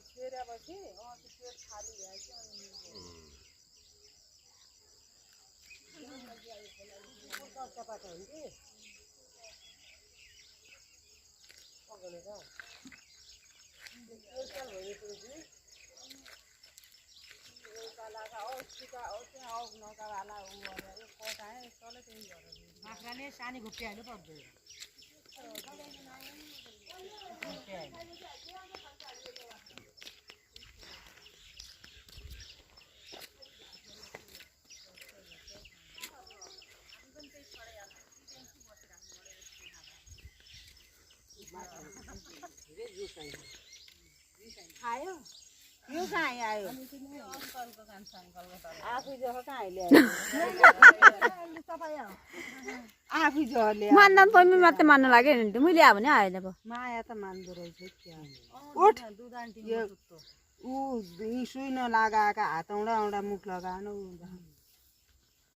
छेरेपछि त्यो पेट खाली भएछ अनि चपाट हुन्छ कि पकाउने त स्पेशल भनेपछि एउटा लागा औषधिका औषधि आउ नकावाला उ गरेर यो पकाए तल त्यही गरेर बाख्राले सानी घुप्टी हाल्नु पर्दैन आयो यो कहाँ आयो आफू जस्तो कहाँ ल्यायो आफू जले मान्दा पनि मात्रै मान्नु लाग्यो नि मैले आयो भने आएन पो माया त मान्दो रहेछ उठ ऊ सुई नलागाएका हात औँडा मुख लगाएन